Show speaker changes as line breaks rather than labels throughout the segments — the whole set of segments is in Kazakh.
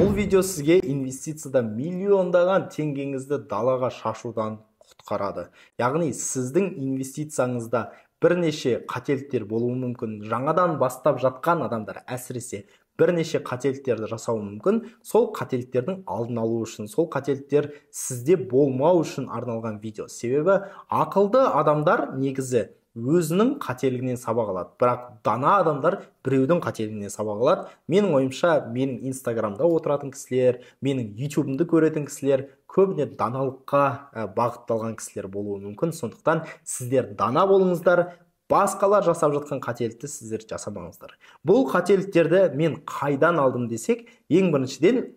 Бұл видео сізге инвестицияда миллиондаған теңгеңізді далаға шашудан құтқарады. Яғни сіздің инвестицияңызда бірнеше қателіктер болуы мүмкін. Жаңадан бастап жатқан адамдар әсіресе бірнеше қателіктерді жасауы мүмкін. Сол қателіктердің алдын алу үшін, сол қателіктер сізде болмау үшін арналған видео. Себебі ақылды адамдар негізі өзінің қателігінен сабақ алады, бірақ дана адамдар біреудің қателігінен сабақ алады. Менің ойымша, менің Инстаграмда отыратын кісілер, менің Ютубымды көретін кісілер көбіне даналыққа бағытталған кісілер болуы мүмкін. Сондықтан сіздер дана болыңыздар, басқалар жасап жатқан қателікті сіздер жасамаңыздар. Бұл қателіктерді мен қайдан алдым десек, ең біріншіден,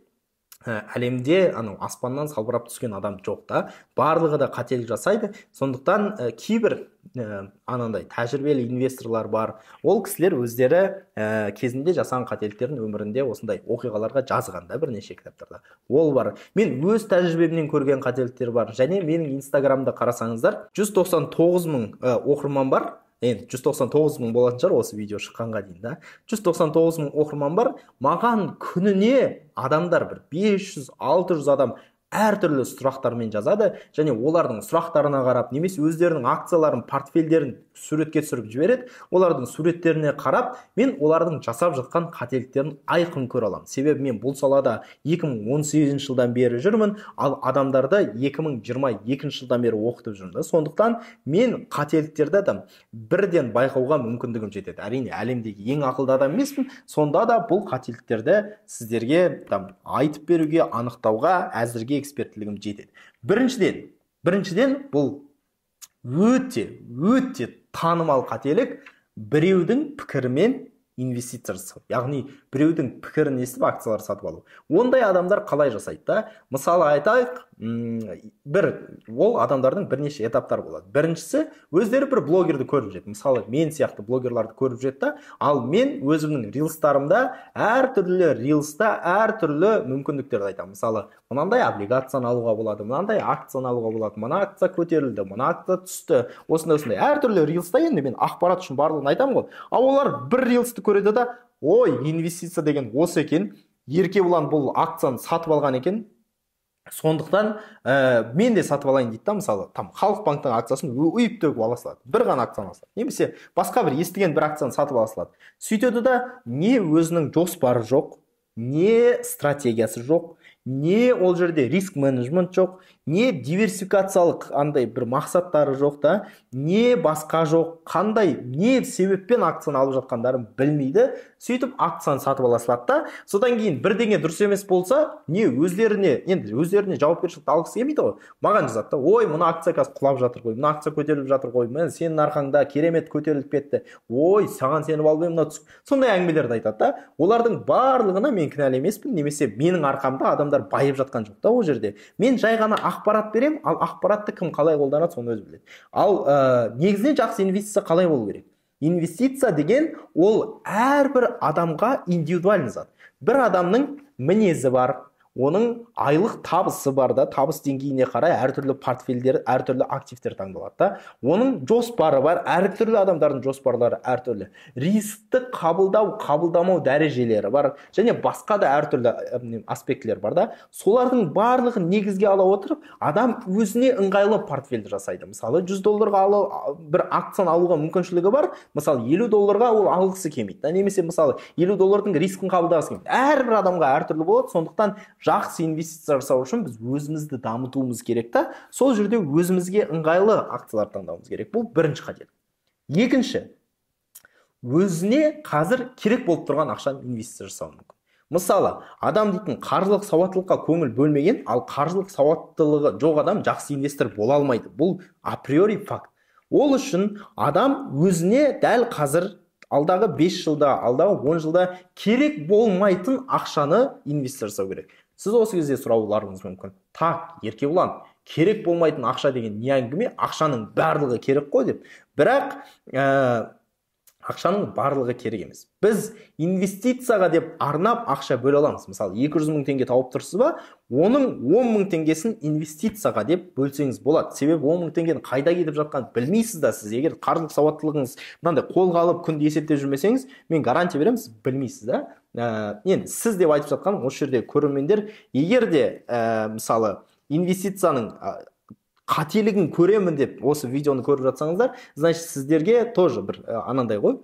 әлемде анау аспаннан салбырап түскен адам жоқ та, барлығы да қателік жасайды. Сондықтан кейбір анандай тәжірибелі инвесторлар бар, ол кісілер өздері кезінде жасаған қателіктерін өмірінде осындай оқиғаларға жазған да бірнеше кітаптарда. Ол бар. Мен өз тәжірибемнен көрген қателіктер бар. Және менің Инстаграмда қарасаңыздар, 199 мың оқырман бар. Енді 199 мың болатын шығар осы видео шыққанға дейін да. 199 мың оқырман бар. Маған күніне адамдар бір 500-600 адам әртүрлі сұрақтармен жазады және олардың сұрақтарына қарап, немесе өздерінің акцияларын, портфельдерін суретке түсіріп жібереді. Олардың суреттеріне қарап, мен олардың жасап жатқан қателіктерін айқын көре аламын. Себебі мен бұл салада 2018 жылдан бері жүрмін, ал адамдарды 2022 жылдан бері оқытып жүрмін да. Сондықтан мен қателіктерді адам бірден байқауға мүмкіндігім жетеді. Әрине, әлемдегі ең ақылды адам емеспін, сонда да бұл қателіктерді сіздерге там айтып беруге, анықтауға әзірге эксперттілігім жетеді. Біріншіден бұл өте, өте танымал қателік, біреудің пікірімен инвестиция жасау. Яғни біреудің пікірін естіп акциялар сатып алу. Ондай адамдар қалай жасайды да? Мысалы айтайық, бір ол адамдардың бірнеше этаптары болады. Біріншісі, өздері бір блогерді көріп жүреді. Мысалы, мен сияқты блогерларды көріп жүреді да, ал мен өзімнің рилстарымда әртүрлі рилста әртүрлі мүмкіндіктерді айтамын. Мысалы, мынандай облигацияны алуға болады, мынандай акцияны алуға болады, мына акция көтерілді, мына акция түсті, осындай осындай әртүрлі рилста енді мен ақпарат үшін барлығын айтамын ғой. Ал олар бір рилсті көреді да, ой, инвестиция деген осы екен, Еркебұлан бұл акцияны сатып алған екен, сондықтан мен де сатып алайын дейді да. Мысалы, там Халық банктің акциясын үйіп төгіп ала салады, бір ғана акцияны ала салады, немесе басқа бір естіген бір акцияны сатып ала салады. Сөйтеді да, не өзінің жоспары жоқ, не стратегиясы жоқ, не ол жерде риск менеджмент жоқ, не диверсификациялық андай бір мақсаттары жоқ та, не басқа жоқ, қандай не себеппен акцияны алып жатқандарын білмейді. Сөйтіп акцияны сатып ала салады да, содан кейін бірдеңе дұрыс емес болса, не өздеріне, енді өздеріне жауапкершілікті алғысы келмейді ғой, маған жазады да, ой, мына акция қазір құлап жатыр ғой, мына акция көтеріліп жатыр ғой, міне сенің арқаңда керемет көтеріліп кетті, ой, саған сеніп алып едім, мына түсіп, сондай әңгімелерді айтады да. Олардың барлығына мен кінәлі емеспін, немесе менің арқамда адамдар байып жатқан жоқ та ол жерде. Мен жай ғана ақпарат беремін, ал ақпаратты кім қалай қолданады, соны өзі біледі. Ал негізінен жақсы инвестиция қалай болу керек? Инвестиция деген ол әрбір адамға индивидуальный зат. Бір адамның мінезі бар, оның айлық табысы бар да, табыс деңгейіне қарай әртүрлі портфельдер, әртүрлі активтер таңдалады да. Оның жоспары бар, әртүрлі адамдардың жоспарлары әртүрлі. Рискті қабылдау, қабылдамау дәрежелері бар және басқа да әртүрлі аспектілер бар да. Солардың барлығын негізге ала отырып, адам өзіне ыңғайлы портфельді жасайды. Мысалы, 100 долларға бір акцияны алуға мүмкіншілігі бар, мысалы, 50 долларға ол алғысы келмейді да, немесе мысалы 50 доллардың рискін қабылдағысы келмейді. Әрбір адамға әртүрлі болады, сондықтан жақсы инвестиция жасау үшін біз өзімізді дамытуымыз керек та, сол жерде өзімізге ыңғайлы акциялар таңдауымыз керек. Бұл бірінші қателік. Екінші, өзіне қазір керек болып тұрған ақшаны инвестиция жасау мүмкін. Мысалы, адам дейтін қаржылық сауаттылыққа көңіл бөлмеген, ал қаржылық сауаттылығы жоқ адам жақсы инвестор бола алмайды. Бұл априори факт. Ол үшін адам өзіне дәл қазір алдағы 5 жылда, алдағы 10 жылда керек болмайтын ақшаны инвестиция жасау керек. Сіз осы кезде сұрауларыңыз мүмкін. Так, Еркебұлан, керек болмайтын ақша деген не әңгіме? Ақшаның барлығы керек қой деп. Бірақ ақшаның барлығы керек емес. Біз инвестицияға деп арнап ақша бөле аламыз. Мысалы, 200 мың теңге тауып тұрсыз ба, оның 10 мың теңгесін инвестицияға деп бөлсеңіз болады. Себебі 10 мың теңгенің қайда кетіп жатқанын білмейсіз да сіз. Егер қаржылық сауаттылығыңыз мынандай қолға алып күнде есептеп жүрмесеңіз, мен гарантия беремін, сіз білмейсіз да. Енді сіз деп айтып жатқаным осы жерде көрермендер, егер де мысалы инвестицияның қателігін көремін деп осы видеоны көріп жатсаңыздар, значит сіздерге тоже бір анандай ғой,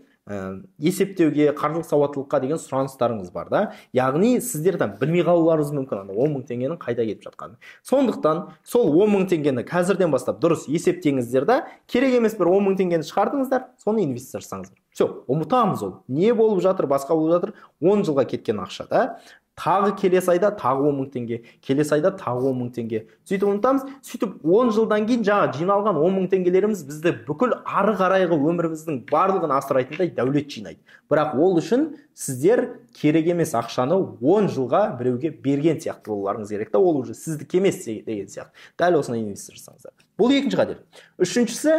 есептеуге, қаржылық сауаттылыққа деген сұраныстарыңыз бар да. Яғни сіздер там білмей қалуларыңыз мүмкін ана 10 мың теңгенің қайда кетіп жатқанын. Сондықтан сол 10 мың теңгені қазірден бастап дұрыс есептеңіздер да, керек емес бір 10 мың теңгені шығардыңыздар, соны инвестиция жасаңыздар. Все, ұмытамыз ол. Не болып жатыр, басқа болып жатыр, 10 жылға кеткен ақша да. Тағы келесі айда тағы 10 мың теңге, келесі айда тағы 10 мың теңге. Сөйтіп ұмытамыз, сөйтіп 10 жылдан кейін жаңа жиналған 10 мың теңгелеріміз бізді бүкіл ары қарайғы өміріміздің барлығын асырайтындай дәулет жинайды. Бірақ ол үшін сіздер керек емес ақшаны 10 жылға біреуге берген сияқты болуларыңыз керек та, ол уже сіздікі емес деген сияқты. Дәл осындай инвестиция жасаңыздар. Бұл екінші қателік. Үшіншісі,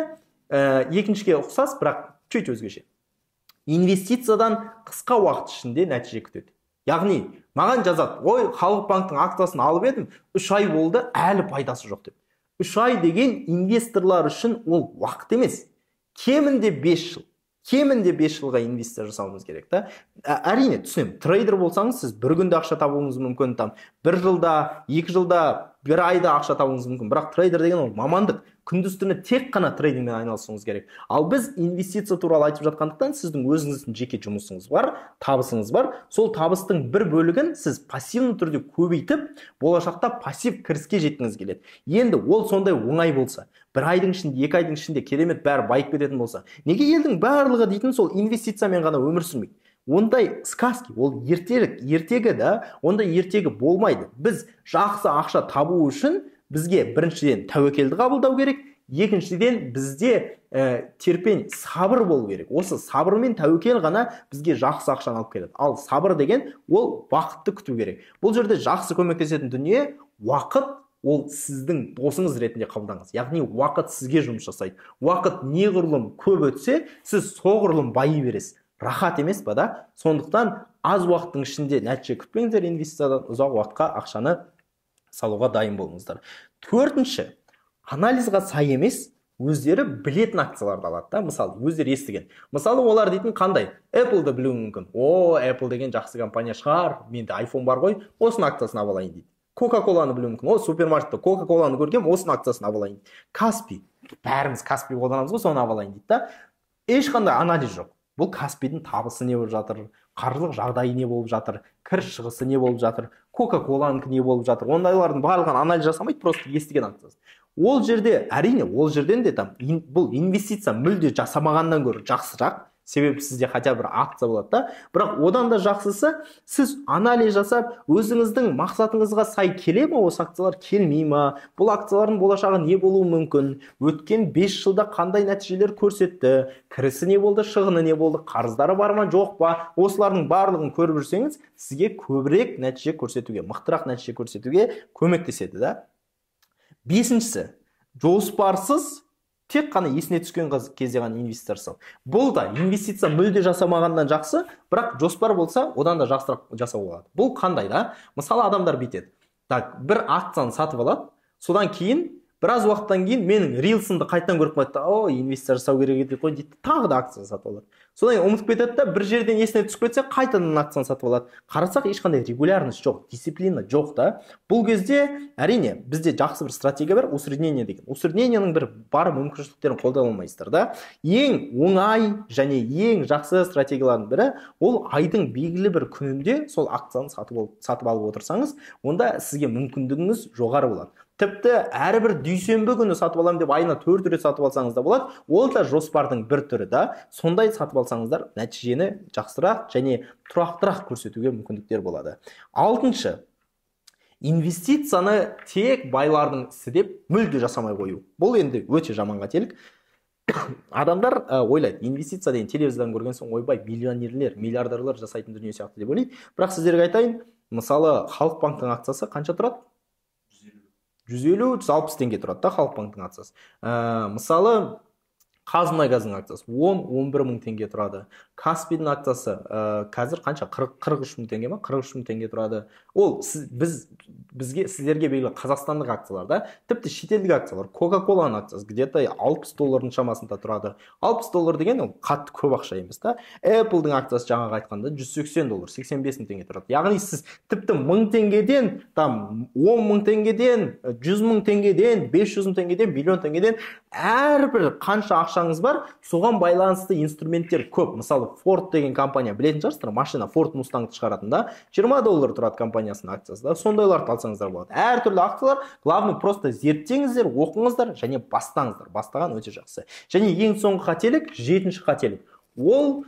екіншіге ұқсас, бірақ чуть өзгеше. Инвестициядан қысқа уақыт ішінде нәтиже күтеді. Яғни маған жазады, ой, Халық банктің акциясын алып едім, 3 ай болды, әлі пайдасы жоқ деп. 3 ай деген инвесторлар үшін ол уақыт емес. Кемінде 5 жыл. Кемінде 5 жылға инвестиция жасауымыз керек та. Әрине, түсінемін, трейдер болсаңыз, сіз бір күнде ақша табуыңыз мүмкін, там, бір жылда, 2 жылда, бір айда ақша табуыңыз мүмкін. Бірақ трейдер деген ол мамандық. Күндіз түні тек қана трейдингмен айналысуыңыз керек. Ал біз инвестиция туралы айтып жатқандықтан, сіздің өзіңіздің жеке жұмысыңыз бар, табысыңыз бар. Сол табыстың бір бөлігін сіз пассивті түрде көбейтіп, болашақта пассив кіріске жеткіңіз келеді. Енді ол сондай оңай болса, бір айдың ішінде, 2 айдың ішінде керемет бәрі байып кететін болса, неге елдің барлығы дейтін сол инвестициямен ғана өмір сүрмейді? Ондай сказки, ол ертелік, ертегі да, ондай ертегі болмайды. Біз жақсы ақша табу үшін бізге біріншіден тәуекелді қабылдау керек, екіншіден бізде терпень, сабыр болу керек. Осы сабыр мен тәуекел ғана бізге жақсы ақшаны алып келеді. Ал сабыр деген ол уақытты күту керек. Бұл жерде жақсы көмектесетін дүние уақыт, ол сіздің досыңыз ретінде қабылдаңыз. Яғни уақыт сізге жұмыс жасайды. Уақыт неғұрлым көп өтсе, сіз соғұрлым байи бересіз. Рахат емес па да? Сондықтан аз уақыттың ішінде нәтиже күтпеңіздер инвестициядан, ұзақ уақытқа ақшаны салуға дайын болыңыздар. Төртінші, анализға сай емес, өздері білетін акцияларды алады да, мысалы, өздері естіген. Мысалы, олар дейтін қандай? Apple'ды білуі мүмкін. О, Apple деген жақсы компания шығар, менде iPhone бар ғой, осының акциясын алып алайын дейді. Coca-Cola'ны білуі мүмкін. О, супермаркетте Coca-Cola'ны көргем, осының акциясын алып алайын дейді. Каспи, бәріміз Каспи қолданамыз ғой, соны алып алайын дейді да. Ешқандай анализ жоқ. Бұл Каспидің табысы не болып жатыр, қаржылық жағдайы не болып жатыр, кіріс шығысы не болып жатыр, Coca-Cola'нікі не болып жатыр. Ондайлардың барлығын анализ жасамайды, просто естіген акциясы. Ол жерде, әрине, ол жерден де там бұл инвестиция мүлде жасамағаннан гөрі жақсырақ, себебі сізде хотя бір акция болады да. Бірақ одан да жақсысы, сіз анализ жасап, өзіңіздің мақсатыңызға сай келе ме осы акциялар, келмей ма, бұл акциялардың болашағы не болуы мүмкін, өткен 5 жылда қандай нәтижелер көрсетті, кірісі не болды, шығыны не болды, қарыздары бар ма, жоқ па, осылардың барлығын көріп жүрсеңіз, сізге көбірек нәтиже көрсетуге, мықтырақ нәтиже көрсетуге көмектеседі да. Бесіншісі, жоспарсыз тек қана есіне түскен кезде ғана инвестиция жасау. Бұл да инвестиция мүлде жасамағаннан жақсы, бірақ жоспар болса, одан да жақсырақ жасауға болады. Бұл қандай да? Мысалы, адамдар бүйтеді. Так, бір акцияны сатып алады, содан кейін біраз уақыттан кейін менің рилсымды қайтадан көріп қояды да, о, инвестиция жасау керек еді ғой дейді, тағы да акцияны сатып алады. Содан кейін ұмытып кетеді да, бір жерден есіне түсіп кетсе, қайтадан акцияны сатып алады. Қарасақ, ешқандай регулярность жоқ, дисциплина жоқ та. Бұл кезде, әрине, бізде жақсы бір стратегия бар, усреднение деген. Усреднениенің бір бар мүмкіншіліктерін қолдана алмайсыздар да. Ең оңай және ең жақсы стратегиялардың бірі, ол айдың белгілі бір күнінде сол акцияны сатып алып отырсаңыз, онда сізге мүмкіндігіңіз жоғары болады. Тіпті әрбір дүйсенбі күні сатып аламын деп айына 4 рет сатып алсаңыз да болады. Ол да жоспардың бір түрі да. Сондай сатып алсаңыздар нәтижені жақсырақ және тұрақтырақ көрсетуге мүмкіндіктер болады. Алтыншы, инвестицияны тек байлардың ісі деп мүлде жасамай қою. Бұл енді өте жаман қателік. Адамдар ойлайды, инвестиция деген телевизордан көрген соң ойбай, миллионерлер, миллиардерлер жасайтын дүние сияқты деп ойлайды. Бірақ сіздерге айтайын, мысалы, Халық банктің акциясы қанша тұрады? 150-160 теңге тұрады да Халық банктің акциясы. Мысалы, Қазмұнайгаздың акциясы 10-11 мың теңге тұрады. Каспийдің акциясы қазір қанша? 43 мың теңге ма? 43 мың теңге тұрады. Ол бізге, сіздерге белгілі қазақстандық акциялар да, тіпті шетелдік акциялар. Кока-Коланың акциясы где-то 60 доллардың шамасында тұрады. 60 доллар деген ол қатты көп ақша емес та. Apple'дың акциясы жаңағы айтқанда 180 доллар, 85 мың теңге тұрады. Яғни сіз тіпті 1000 теңгеден, там 10 мың теңгеден, 100 мың теңгеден, 500 мың теңгеден, миллион теңгеден әрбір қанша ақшаңыз бар, соған байланысты инструменттер көп. Мысалы, Ford деген компания, білетін шығарсыздар, машина Ford Mustang'ды шығаратын да, 20 доллар тұрады компаниясының акциясы да, сондайларды алсаңыздар болады. Әртүрлі акциялар, главное просто зерттеңіздер, оқыңыздар және бастаңыздар. Бастаған өте жақсы. Және ең соңғы қателік, 7-ші қателік, ол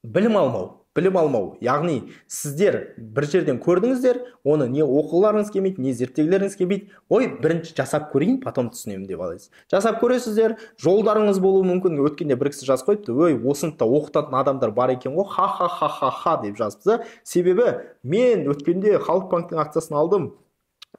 білім алмау. Білім алмау, яғни сіздер бір жерден көрдіңіздер, оны не оқығыларыңыз келмейді, не зерттегілеріңіз келмейді. Ой, бірінші жасап көрейін, потом түсінемін деп аласыз. Жасап көресіздер, жолдарыңыз болуы мүмкін. Өткенде бір кісі жазып қойыпты, ой, осыны да оқытатын адамдар бар екен ғой, ха-ха-ха-ха-ха деп жазыпты. Себебі мен өткенде Халық банктің акциясын алдым,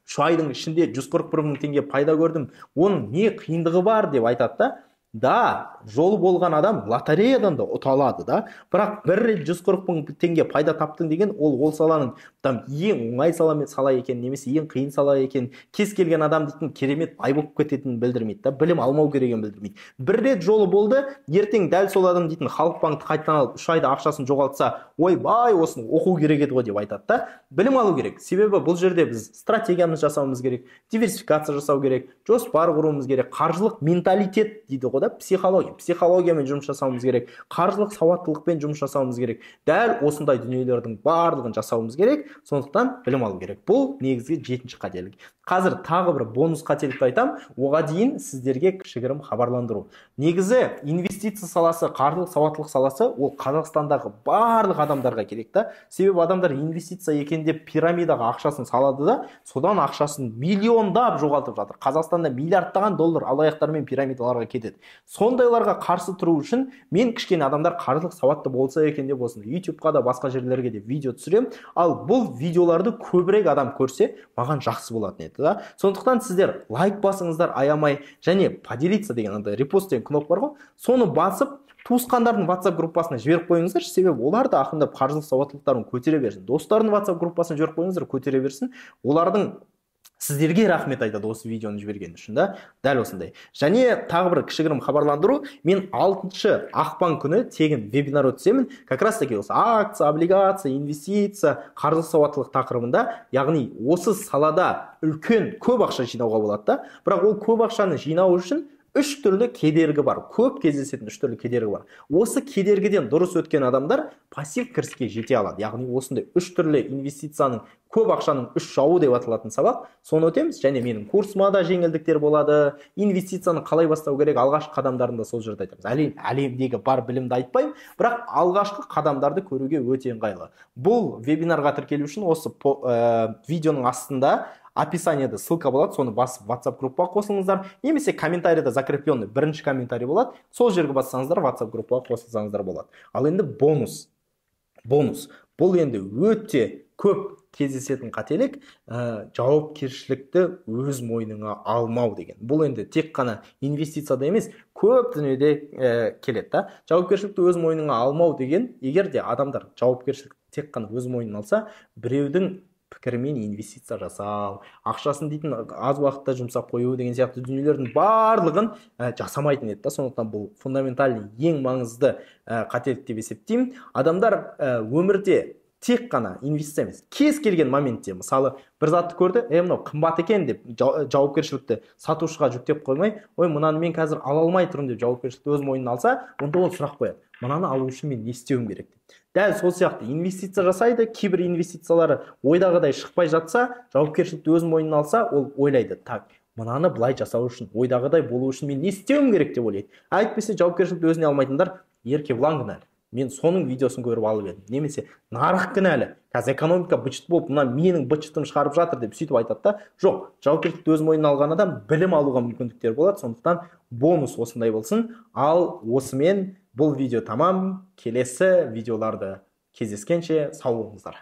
3 айдың ішінде 141 мың теңге пайда көрдім, оның не қиындығы бар деп айтады да. Да, жолы болған адам лотереядан да ұта алады да, бірақ бір рет 140 мың теңге пайда таптың деген ол саланың там ең оңай сала екен, немесе ең қиын сала екен, кез келген адам дейтін керемет бай болып кететінін білдірмейді да, білім алмау керегін білдірмейді. Бір рет жолы болды, ертең дәл сол адам дейтін Халық банкті қайтадан алып 3 айда ақшасын жоғалтса, ойбай, осыны оқу керек еді ғой деп айтады да. Білім алу керек. Себебі бұл жерде біз стратегиямыз жасауымыз керек, диверсификация жасау керек, жоспар құруымыз керек, қаржылық менталитет дейді ғой да, психологиямен жұмыс жасауымыз керек, қаржылық сауаттылықпен жұмыс жасауымыз керек. Дәл осындай дүниелердің барлығын жасауымыз керек, сондықтан білім алу керек. Бұл негізгі 7-ші қателік. Қазір тағы бір бонус қателікті айтам, оға дейін сіздерге кішігірім хабарландыру. Негізі инвестиция саласы, қаржылық сауаттылық саласы ол Қазақстандағы барлық адамдарға керек та. Себебі адамдар инвестиция екен деп пирамидаға ақшасын салады да, содан ақшасын миллиондап жоғалтып жатыр. Қазақстанда миллиардтаған доллар алаяқтар мен пирамидаларға кетеді. Сондайларға қарсы тұру үшін мен кішкене адамдар қаржылық сауатты болса екен деп осыны YouTube-қа да басқа жерлерге де видео түсіремін. Ал бұл видеоларды көбірек адам көрсе, маған жақсы болатын еді да. Сондықтан сіздер лайк басыңыздар аямай, және поделиться деген андай репост деген кнопка бар ғой, соны басып туысқандардың WhatsApp группасына жіберіп қойыңыздар. Себебі олар да ақырындап қаржылық сауаттылықтарын көтере берсін. Достарының WhatsApp группасына жіберіп қойыңыздар, көтере берсін. Олардың сіздерге рахмет айтады осы видеоны жіберген үшін да, дәл осындай. Және тағы бір кішігірім хабарландыру, мен 6 ақпан күні тегін вебинар өткіземін. Как раз таки осы акция, облигация, инвестиция, қаржылық сауаттылық тақырыбында, яғни осы салада үлкен көп ақша жинауға болады да. Бірақ ол көп ақшаны жинау үшін 3 түрлі кедергі бар, көп кездесетін 3 түрлі кедергі бар. Осы кедергіден дұрыс өткен адамдар пассив кіріске жете алады. Яғни осындай 3 түрлі инвестицияның, көп ақшаның 3 жауы деп аталатын сабақ, соны өтеміз. Және менің курсыма да жеңілдіктер болады. Инвестицияны қалай бастау керек, алғашқы қадамдарын да сол жерде айтамыз. Әлемдегі бар білімді айтпаймын, бірақ алғашқы қадамдарды көруге өте ыңғайлы. Бұл вебинарға тіркелу үшін осы видеоның астында описаниеда ссылка болады, соны басып WhatsApp группаға қосылыңыздар, немесе комментарийда закрепленный бірінші комментарий болады, сол жерге бассаңыздар WhatsApp группаға қосылсаңыздар болады. Ал енді бонус. Бұл енді өте көп кездесетін қателік, жауапкершілікті өз мойныңа алмау деген. Бұл енді тек қана инвестицияда емес, көп дүниеде келеді да. Жауапкершілікті өз мойныңа алмау деген, егер де адамдар жауапкершілікті тек қана өз мойнына алса, біреудің пікірімен инвестиция жасау, ақшасын дейтін аз уақытта жұмсап қою деген сияқты дүниелердің барлығын жасамайтын еді да. Сондықтан бұл фундаментальный ең маңызды қателік деп есептеймін. Адамдар өмірде тек қана инвестиция емес, кез келген моментте, мысалы, бір затты көрді, мынау қымбат екен деп жауапкершілікті сатушыға жүктеп қоймай, ой, мынаны мен қазір ала алмай тұрмын деп жауапкершілікті өз мойнына алса, онда ол сұрақ қояды: мынаны алу үшін мен не істеуім керек деп. Дәл сол сияқты инвестиция жасайды, кейбір инвестициялары ойдағыдай шықпай жатса, жауапкершілікті өз мойнына алса, ол ойлайды: так, мынаны былай жасау үшін, ойдағыдай болу үшін мен не істеуім керек деп ойлайды. Әйтпесе жауапкершілікті өзіне алмайтындар Еркебұлан кінәлі, мен соның видеосын көріп алып едім, немесе нарық кінәлі, қазір экономика быт-шыт болып, мына менің быт-шытым шығарып жатыр деп сөйтіп айтады да. Жоқ, жауапкершілікті өз мойнына алған адам білім алуға мүмкіндіктер болады. Сондықтан бонус осындай болсын. Ал осымен бұл видео тамам. Келесі видеоларды кездескенше сау болыңыздар.